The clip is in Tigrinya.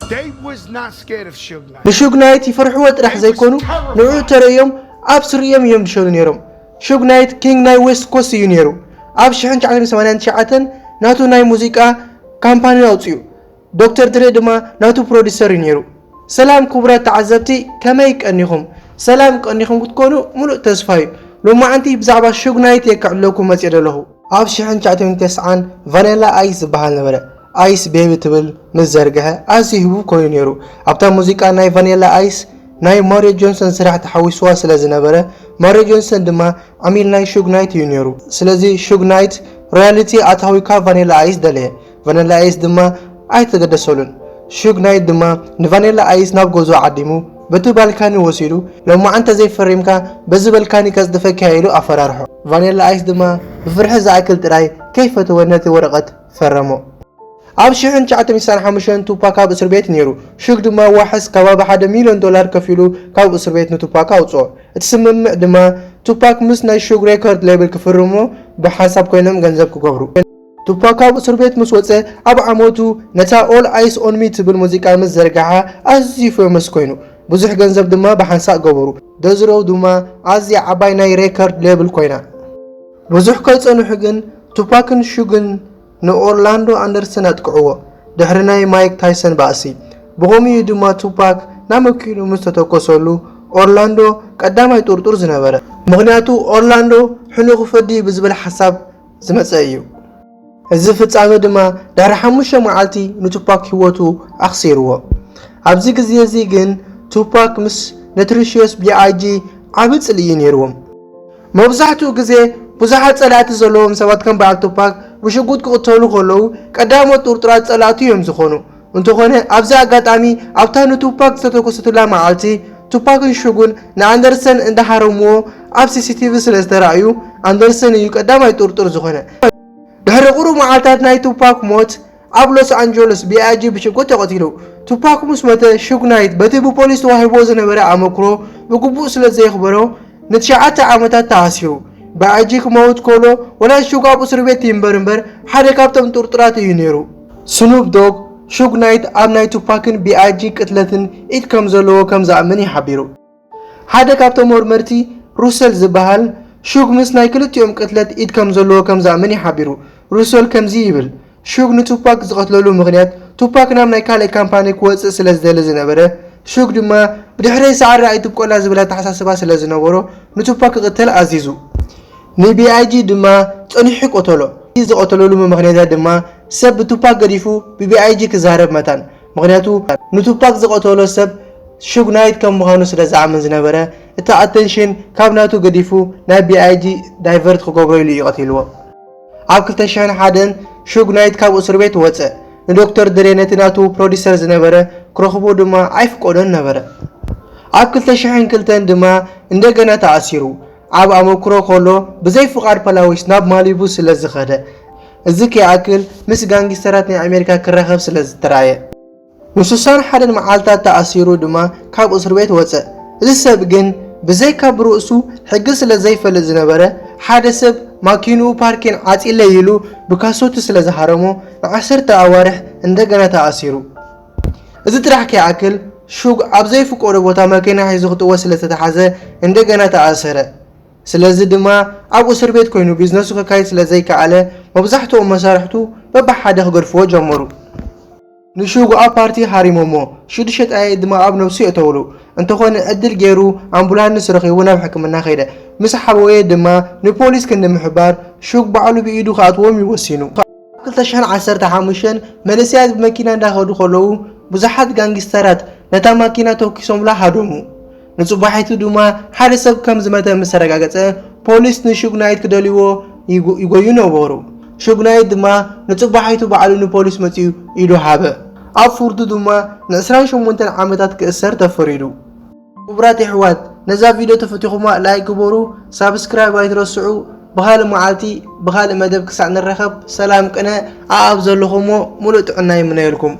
They was not scared of Suge Knight. ንሹግ ናይት ይፈርሕዎ ጥራሕ ዘይኮኑ ንዕኡ ተረዮም ኣብ ስርዮም እዮም ዝሸኑ ነይሮም። ሹግ ናይት ኪንግ ናይ ዌስት ኮስት እዩ ነይሩ። ኣብ ሽሕን ትሽዓተ ሚእትን ሰማንያን ትሽዓተን ናቱ ናይ ሙዚቃ ካምፓኒ ኣውፅኡ። ዶክተር ድሬ ድማ ናቱ ፕሮዲሰር እዩ ነይሩ። ሰላም ክቡራት ተዓዘብቲ፣ ከመይ ቀኒኹም? ሰላም ቀኒኹም ክትኮኑ ሙሉእ ተስፋ እዩ። ሎማዓንቲ ብዛዕባ ሹግ ናይት እየ ከዕልለኩም መፅየ ዘለኹ። ኣብ ሽሕን ትሽዓተ ሚእትን ተስዓን ቫኔላ ኣይስ ዝበሃል ነበረ። ኣይስ ቤቢ ትብል ምስ ዘርግሐ ኣዝዩ ህቡብ ኮይኑ ነይሩ። ኣብታ ሙዚቃ ናይ ቫኔላ ኣይስ ናይ ማሪዮ ጆንሰን ስራሕ ተሓዊስዋ ስለ ዝነበረ ማሪዮ ጆንሰን ድማ ዓሚል ናይ ሹግ ናይት እዩ ነይሩ። ስለዚ ሹግ ናይት ሮያልቲ ኣታዊካ ቫኔላ ኣይስ ደለየ። ቫኔላ ኣይስ ድማ ኣይተገደሰሉን። ሹግ ናይት ድማ ንቫኔላ ኣይስ ናብ ገዝኡ ዓዲሙ በቲ ባልካኒ ወሲዱ ሎማዓንቲ ዘይፈሪምካ በዚ በልካኒ ከጽድፈካ ኢሉ ኣፈራርሖ። ቫኔላ ኣይስ ድማ ብፍርሒ ዝኣክል ጥራይ ከይፈተወ ነቲ ወረቐት ፈረሞ። ኣብ ሽሕን ትሽዓተ ሚእትን ሓሙሽተን ቱፓክ ኣብ እስር ቤት ነይሩ። ሹግ ድማ ዋሕስ ከባቢ ሓደ ሚልዮን ዶላር ከፊሉ ካብ እስር ቤት ንቱፓክ ኣውፅኦ። እቲ ስምምዕ ድማ ቱፓክ ምስ ናይ ሹግ ሬኮርድ ሌብል ክፍርሞ ብሓንሳብ ኮይኖም ገንዘብ ክገብሩ። ቱፓክ ካብ እስር ቤት ምስ ወፀ ኣብ ዓመቱ ነታ ኦል ኣይስ ኦን ሚ ትብል ሙዚቃ ምስ ዘርግሓ ኣዝዩ ፌመስ ኮይኑ ብዙሕ ገንዘብ ድማ ብሓንሳእ ገበሩ። ደዝሮው ድማ ኣዝያ ዓባይ ናይ ሬከርድ ሌብል ኮይና። ብዙሕ ከይፀንሑ ግን ቱፓክን ሹግን ንኦርላንዶ ኣንደርሰን ኣጥቅዕዎ። ድሕሪ ናይ ማይክ ታይሰን ባእሲ ብኸምኡ ድማ ቱፓክ ናብ መኪኑ ምስ ተተኮሰሉ ኦርላንዶ ቀዳማይ ጥርጡር ዝነበረ። ምኽንያቱ ኦርላንዶ ሕኑኡ ክፈዲ ብዝብል ሓሳብ ዝመጸ እዩ። እዚ ፍጻመ ድማ ድሕሪ ሓሙሽተ መዓልቲ ንቱፓክ ህይወቱ ኣኽሲርዎ። ኣብዚ ግዜ እዚ ግን ቱፓክ ምስ ኖቶሪሽየስ ቢ ኣይ ጂ ዓቢ ጽልኢ ነይርዎም። መብዛሕትኡ ግዜ ብዙሓት ጸላእቲ ዘለዎም ሰባት ከም በዓል ቱፓክ ብሽጉጥ ክቕተሉ ከለዉ ቀዳሞት ጥርጡራት ጸላእቱ እዮም ዝኾኑ። እንተኾነ ኣብዚ ኣጋጣሚ ኣብታ ንቱፓክ ዝተተኮሰትላ መዓልቲ ቱፓክን ሹጉን ንኣንደርሰን እንዳሃረምዎ ኣብ ሲ ሲ ቲ ቪ ስለ ዝተራእዩ ኣንደርሰን እዩ ቀዳማይ ጥርጡር ዝኾነ። ድሕሪ ቁሩብ መዓልታት ናይ ቱፓክ ሞት ኣብ ሎስ ኣንጀለስ ቢ ኣይ ጂ ብሽጉጥ ተቐቲሉ። ቱፓክ ምስ ሞተ ሹግ ናይት በቲ ብፖሊስ ተዋሂብዎ ዝነበረ ኣመክሮ ብግቡእ ስለ ዘየኽበሮ ንትሽዓተ ዓመታት ተኣሲሩ። ቢ ኣይ ጂ ክመውት ከሎ ወላ ሹግ ኣብ እስር ቤት ይንበር እምበር ሓደ ካብቶም ጥርጡራት እዩ ነይሩ። ስኑፕ ዶግ ሹግ ናይት ኣብ ናይ ቱፓክን ቢ ኣይ ጂ ቅትለትን ኢድ ከም ዘለዎ ከም ዝኣምን እዩ ሓቢሩ። ሓደ ካብቶም መርመርቲ ሩሰል ዝበሃል ሹግ ምስ ናይ ክልቲኦም ቅትለት ኢድ ከም ዘለዎ ከም ዝኣምን እዩ ሓቢሩ። ሩሰል ከምዚ ይብል፣ ሹግ ንቱፓክ ዝቐትለሉ ምኽንያት ቱፓክ ናብ ናይ ካልእ ካምፓኒ ክወጽእ ስለ ዝደሊ ዝነበረ፣ ሹግ ድማ ብድሕረይ ሳዕሪ ኣይትብቆላ ዝብል ኣተሓሳስባ ስለ ዝነበሮ ንቱፓክ ክቕተል ኣዚዙ። ንቢ ኣይ ጂ ድማ ጸኒሑ ይቆተሎ። ዝቐተለሉ ምኽንያታት ድማ ሰብ ብቱፓክ ገዲፉ ብቢ ኣይ ጂ ክዛረብ መታን። ምኽንያቱ ንቱፓክ ዝቐተሎ ሰብ ሹግ ናይት ከም ምዃኑ ስለ ዝኣምን ዝነበረ እቲ ኣተንሽን ካብ ናቱ ገዲፉ ናብ ቢ ኣይ ጂ ዳይቨርት ክገብሮ ኢሉ እዩ ቀቲልዎ። ኣብ ክልተ ሽሕን ሓደን ሹግ ናይት ካብ እስር ቤት ወጸ። ንዶክተር ድሬ ነቲ ናቱ ፕሮዲሰር ዝነበረ ክረኽቦ ድማ ኣይፍቀዶን ነበረ። ኣብ ክልተ ሽሕን ክልተን ድማ እንደገና ተኣሲሩ። ኣብ ኣመክሮ ከሎ ብዘይ ፍቓድ ፖላዊስ ናብ ማሊቡ ስለ ዝኸደ። እዚ ከይኣክል ምስ ጋንጊስተራት ናይ ኣሜሪካ ክራኸብ ስለ ዝተራእየ። ንስሳን ሓደን መዓልታት ተኣሲሩ ድማ ካብ እስር ቤት ወጸ። እዚ ሰብ ግን ብዘይካ ብርእሱ ሕጊ ስለ ዘይፈልጥ ዝነበረ ሓደ ሰብ ማኪንኡ ፓርኪን ዓጺለይ ኢሉ ብካሶቲ ስለ ዝሃረሞ ንዓሰርተ ኣዋርሕ እንደገና ተኣሲሩ። እዚ ጥራሕ ከይኣክል ሹግ ኣብ ዘይፍቀዶ ቦታ መኪና ሒዙ ክጥወ ስለ ዝተታሓዘ እንደገና ተኣሰረ። ስለዚ ድማ ኣብ እስር ቤት ኮይኑ ቢዝነሱ ከካይድ ስለ ዘይከኣለ መብዛሕትኦም መሳርሕቱ በብሓደ ክገድፍዎ ጀመሩ። ንሹግ ኣብ ፓርቲ ሃሪሞሞ ሽዱሽተ ጣያይት ድማ ኣብ ነብሱ የእተውሉ። እንተኾነ ዕድል ገይሩ ኣምቡላንስ ረኺቡ ናብ ሕክምና ከይደ። ምስ ሓወየ ድማ ንፖሊስ ክንዲ ምሕባር ሹግ ባዕሉ ብኢዱ ክኣትዎም እዩ ወሲኑ። ኣብ ክልተ ሽሕን ዓሰርተ ሓሙሽተን መንእሰያት ብመኪና እንዳኸዱ ከለዉ ብዙሓት ጋንጊስተራት ነታ ማኪና ተኩሶምላ ሃደሙ። ንጽባሒቱ ድማ ሓደ ሰብ ከም ዝመተ ምስ ተረጋገጸ ፖሊስ ንሹግ ናይት ክደልይዎ ይጎዩ ነበሩ። ሹግ ናይት ድማ ንጽባሒቱ ባዕሉ ንፖሊስ መጺኡ ኢዱ ሃበ። ኣብ ፍርዱ ድማ ንዕስራን ሸሞንተን ዓመታት ክእሰር ተፈሪዱ። ክቡራት የሕዋት ነዛ ቪድዮ ተፈቲኹማ ላይክ ግበሩ፣ ሳብስክራይብ ኣይትረስዑ። ብኻልእ መዓልቲ ብኻልእ መደብ ክሳዕ ንረኸብ ሰላም ቅነ ኣኣብ ዘለኹሞ ሙሉእ ጥዕና ይምነየልኩም።